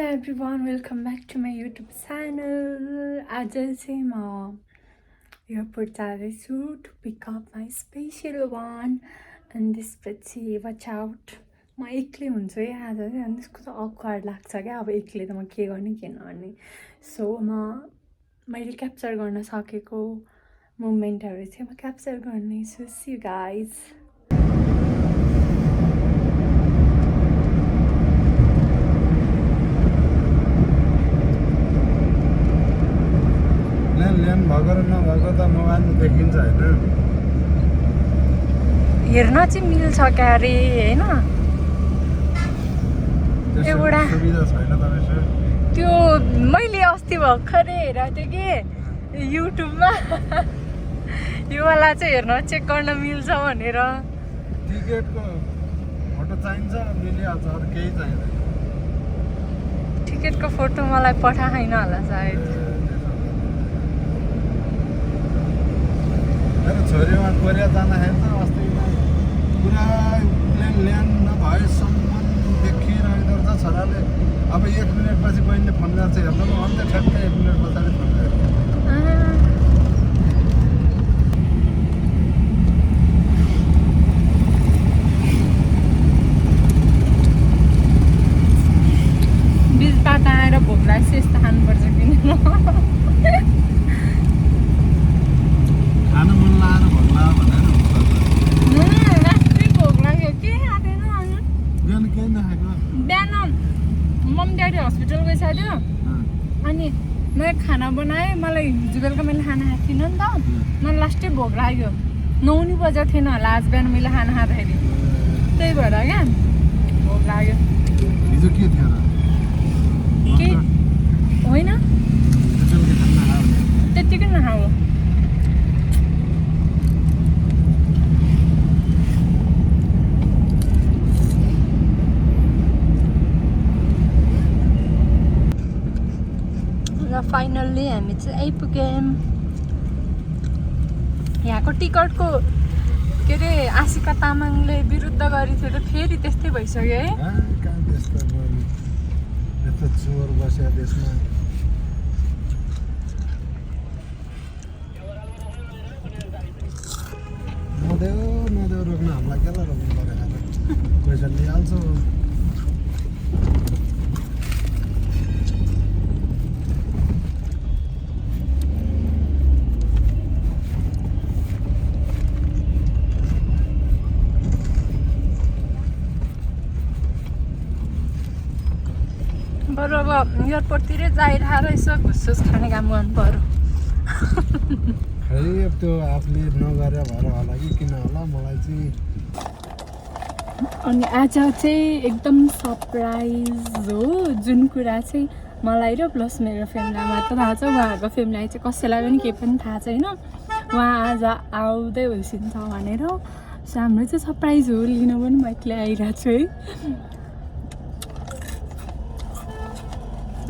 Everyone, welcome back to my YouTube channel. आज चाहिँ म एयरपोर्ट जाँदैछु to pick up my special one and त्यसपछि watch out म एक्लै हुन्छु है आज चाहिँ अनि त्यसको त awkward लाग्छ क्या अब एक्लै त म के गर्ने के नगर्ने सो मैले क्याप्चर गर्न सकेको मोमेन्टहरू चाहिँ म क्याप्चर गर्नेछु see you guys. ल्यान्ड भएको र नभएको त मोबाइलमा देखिन्छ होइन हेर्न चाहिँ मिल्छ क्या अरे होइन एउटा सुविधा छैन तपाईँ त्यो मैले अस्ति भर्खरै हेरेको थिएँ कि युट्युबमा योवाला चाहिँ हेर्न चेक गर्न मिल्छ भनेर टिकटको फोटो चाहिन्छ मिलिहाल्छ अरू केही चाहिँदैन टिकटको फोटो मलाई पठाएन होला सायद मेरो छोरीमा कोरिया जाँदाखेरि त अस्ति पुरा प्लेन ल्यान्ड नभएसम्म देखिरहेको रहेछ छोराले अब 1 मिनटपछि बहिनीले फोन गर्छ हेर्नु अन्त ठ्याक्कै 1 मिनट पछाडि फोन गर्छ बिचबाट आएर भोक लाग्छ यस्तो खानुपर्छ किन खानु मन लागेर भोक लाग्यो भनेर रात्रि भोक लाग्यो के खाँदैन बिहान केही नखाएको बिहान मम्मी ड्याडी हस्पिटल गइसक्यो अनि मैले खाना बनाएँ मलाई हिजो बेलुका मैले खाना खाएको थिइनँ नि त मलाई लास्टै भोक लाग्यो 9 नि बजेको थिएन होला आज बिहान मैले खाना खाँदाखेरि त्यही भएर क्या भोक लाग्यो हिजो के थियो र के होइन त्यत्तिकै नखाऊ फाइनल्ली हामी चाहिँ आइपुग्यौँ यहाँको टिकटको के अरे आशिका तामाङले विरुद्ध गरेको थियो त फेरि त्यस्तै भइसक्यो है कहाँ त्यस्तो यस्तो चोर बसेको देशमा नदेऊ रोक्न हामीलाई केलाई रोक्नु पऱ्यो पैसा लिइहाल्छ बरु अब एयरपोर्टतिरै जाइरहेर यसो घुसुस खाने काम गर्नु पर्यो खै अब त्यो आफूले नगरे भएर होला कि किन होला मलाई चाहिँ अनि आज चाहिँ एकदम सरप्राइज हो जुन कुरा चाहिँ मलाई र प्लस मेरो फ्यामिलीलाई मात्र थाहा छ उहाँहरूको फ्यामिलीलाई चाहिँ कसैलाई पनि केही पनि थाहा छैन उहाँ आज आउँदै होइसिन्छ भनेर सो हाम्रो चाहिँ सरप्राइज हो लिन पनि म एक्लै आइरहेको छु है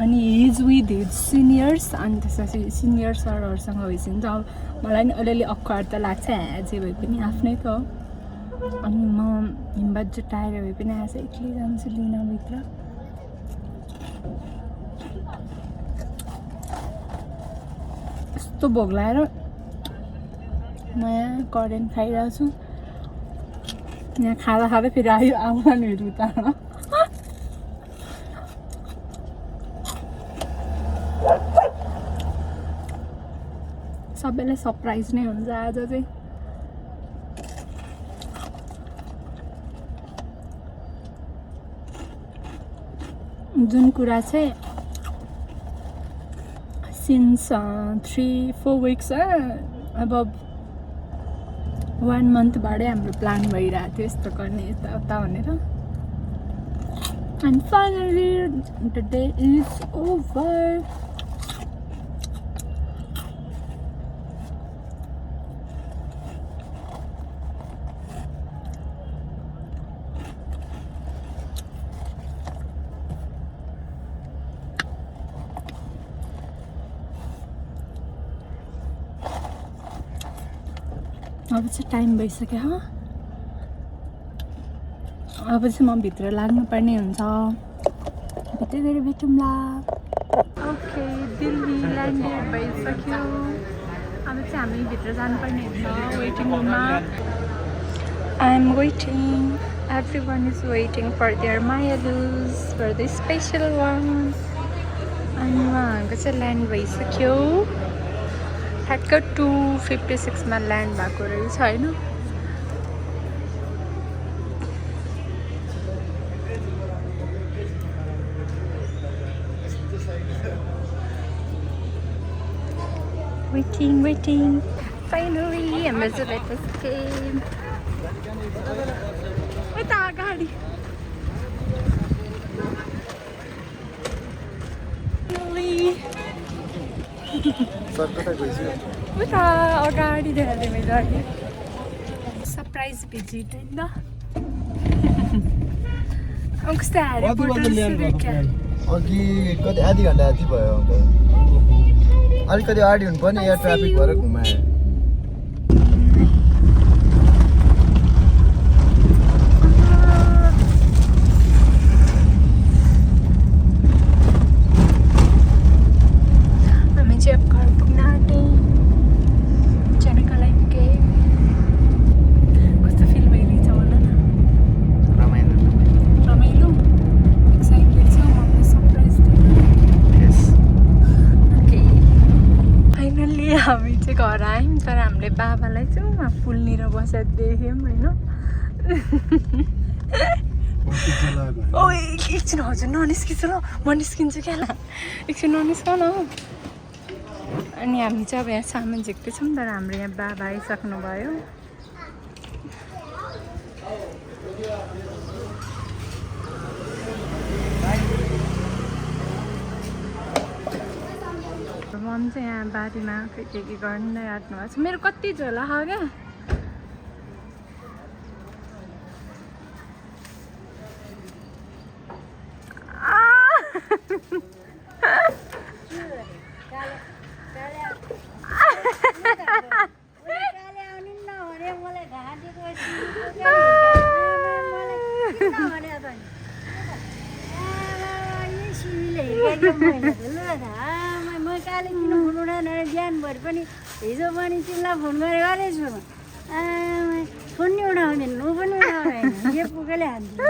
अनि हिज विथ हिज सिनियर्स अनि त्यसपछि सिनियर सरहरूसँग होइसिन्छ अब मलाई नि अलिअलि अक्वार्ड त लाग्छ जे भए पनि आफ्नै त हो अनि म हिम्मत जुटाएर भए पनि आज एक्लै जान्छु लिनभित्र यस्तो भोग लगाएर नयाँ करेन्ट खाइरहेको छु यहाँ खाँदा खाँदै फेरि आयो आउलाहरू उता सबैलाई सरप्राइज नै हुन्छ आज चाहिँ जुन कुरा चाहिँ सिन्स 3-4 विक्स अब 1 मन्थबाटै हाम्रो प्लान भइरहेको थियो यस्तो गर्ने यता भनेर and finally the day is over अब चाहिँ टाइम भइसक्यो अब चाहिँ म भित्र लाग्नुपर्ने हुन्छ भित्र गएर भेटौँला। ओके, दिल्ली ल्यान्डेड भइसक्यो। अब चाहिँ हामी भित्र जानुपर्ने हुन्छ वेटिङ रुममा। I am waiting, everyone is waiting for their Mayalus, for the special one. अनि उहाँहरूको चाहिँ ल्यान्ड भइसक्यो। ठ्याक्क 2:56 मा ल्यान्ड भएको रहेछ होइन। Waiting. Finally, हाम्रो चाहिँ लेटेस्ट गेम। उता अगाडि। उता अगाडि देखाएको थिएँ मैले अघि। सरप्राइज भिजिट होइन। कस्तो हारे अघि कति आधी घन्टा जति भयो अन्त अलिकति अगाडि हुनु पर्ने यहाँ ट्राफिक भएर घुमायो। हामी चाहिँ अब घर पुग्न आँट्यौँ। जानको लागि के कस्तो फिल भइरहेछ होला न। रमाइलो एक्साइटेड छ। मम्मी सरप्राइज फाइनल्ली हामी चाहिँ घर आयौँ। तर हामीले बाबालाई चाहिँ उहाँ फुलनिर बसेर देख्यौँ होइन। ओ एकछिन हजुर ननिस्किन्छु ल, म निस्किन्छु क्या ल, एकछिन ननिस्क न। अनि हामी चाहिँ अब यहाँ सामान झिक्दैछौँ। तर हाम्रो यहाँ बाबा आइसक्नु भयो। मम चाहिँ यहाँ बारीमा के गर्दै आँट्नु भएको छ। मेरो कति झोला हो क्या। हिजो पनि तिमीलाई फोन गरेको छु। फोन नि उठाउने नु पनि उठाउने के पुगेले हान्थ्यो।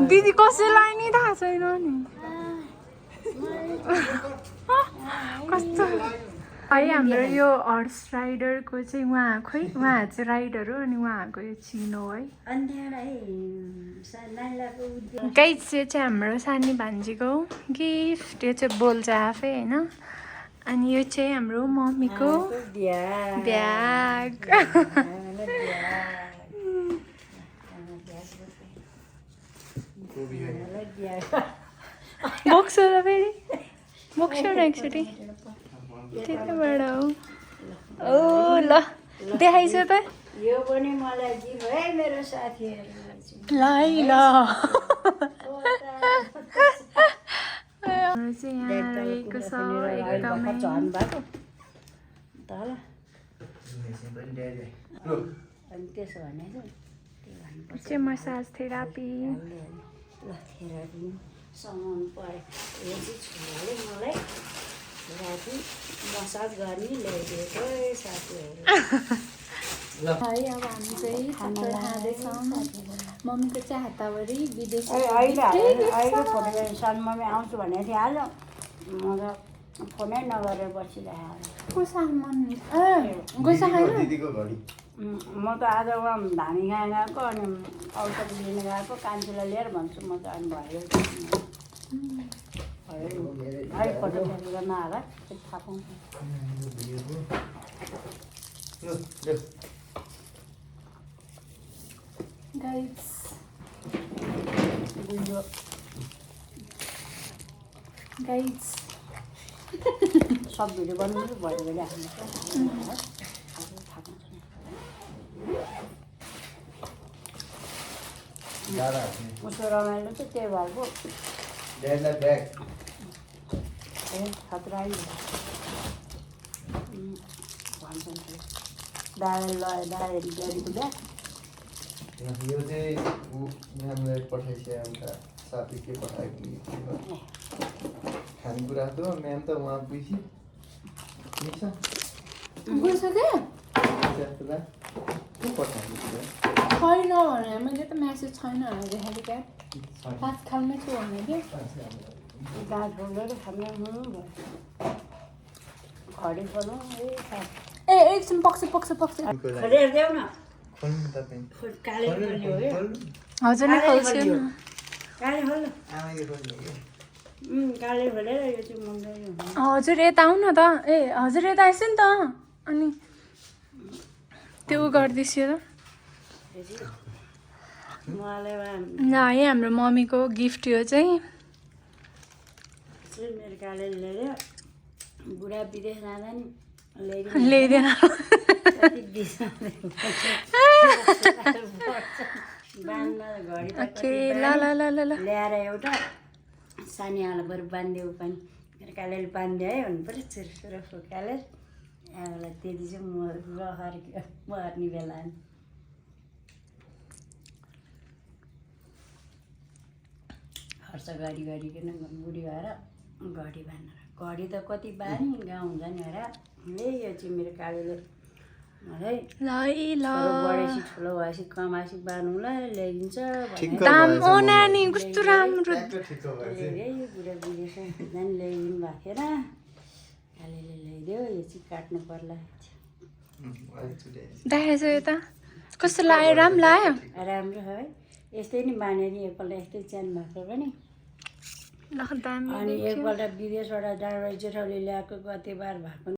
दिदी कसैलाई नि थाहा छैन नि कस्तो है। हाम्रो यो हर्स राइडरको चाहिँ उहाँ चाहिँ राइडर हो। अनि उहाँको यो चिनो है। गाइड चाहिँ हाम्रो सानी भान्जीको गिफ्ट। यो चाहिँ बोल्छ आफै होइन। अनि यो चाहिँ हाम्रो मम्मीको ब्याग। बोक्छ र फेरि बोक्छ न एकचोटि त्यतिबाट हो। ओ ल देखाइछ त। यो पनि मलाई गिफ्ट है मेरो साथीहरुलाई। ल है ल चाहिँ यहाँ रहेको छ एकदमै झन् भएको त ल। अनि त्यसो भने चाहिँ मसाज थेरापी ल थेरापी सामान पऱ्यो। यो चाहिँ छोराले मलाई थेरापी मसाज गर्ने ल्याइदिएको साथीहरू है। अब हामी चाहिँ खाना खाँदैछौँ। मम्मीको चाहिँ हाताभरि विदेश अहिले फोन सन मम्मी आउँछु भनेको थिएँ। आज म त फोनै नगरेर बसिरहेको। को सामान गइसक्यो दिदीको घडी म त आज उहाँ धामी खान गएको अनि औषध लिन गएको कान्छीलाई लिएर भन्छु म त। अनि भयो है फोटो गर्न होला थाहा पाउँछ। गाइड्स सब भिडियो बनाउनु भयो भने आफ्नो उसको रमाइलो चाहिँ त्यही भएको। खतरा भन्छन् दाल दालहरू गरेको बिहा यो चाहिँ म्यामलाई पठाइसक्यो एउटा साथी के पठाएको खानेकुरा त म्याम त उहाँ बुझी गइसक्यो के पठाएको छैन भने मैले त म्यासेज छैन भनेर देखाएको क्या पाँच खालमै छु भने कि गाँस बोलेर खाना खडी खोल्नु ए एकछिन पक्ष खोलेर देऊ न खोल्नु तपाईँ काले खोल्ने हो यो हजुर नै खोल्छु काले खोल्नु आमाले खोल्ने के काले खोलेर यो चाहिँ मन्दिर हजुर यता आउनु न त ए हजुर यता आइसु नि त अनि त्यो गर्दैछु त मलाई ल है हाम्रो मम्मीको गिफ्ट यो चाहिँ मेरो काले लिएर बुढा विदेश जाँदा नि ल्याइदिएन बाँध्न घडी ओके ल ल ल ल ल ल्याएर एउटा सानीआला बरु बाँधिदेऊ पनि मेरो कालेले बाँधिदियो है भन्नु पऱ्यो सुरु काले आमालाई त्यति चाहिँ मर्ने बेला खर्च गरिकन बुढी भएर घडी बाँधेर घडी त कति बानी गाउँ हुन्छ नि भएर यो चाहिँ मेरो कालेले मलाई बढेपछि ठुलो भएपछि कमाएपछि बाँध्नुलाई ल्याइदिन्छ दाम ओ नानी कस्तो राम्रो बुढा विदेश जान ल्याइदिनु भएको थिएन कालेले ल्याइदियो यो चाहिँ काट्नु पर्ला देखाएछ यता कस्तो लाग्यो राम्रो लाग्यो राम्रो है यस्तै नि बाँधेर एकपल्ट यस्तै च्यान भएको पनि अनि एकपल्ट विदेशबाट डाँडा जेठाउले ल्याएको गते बार भएको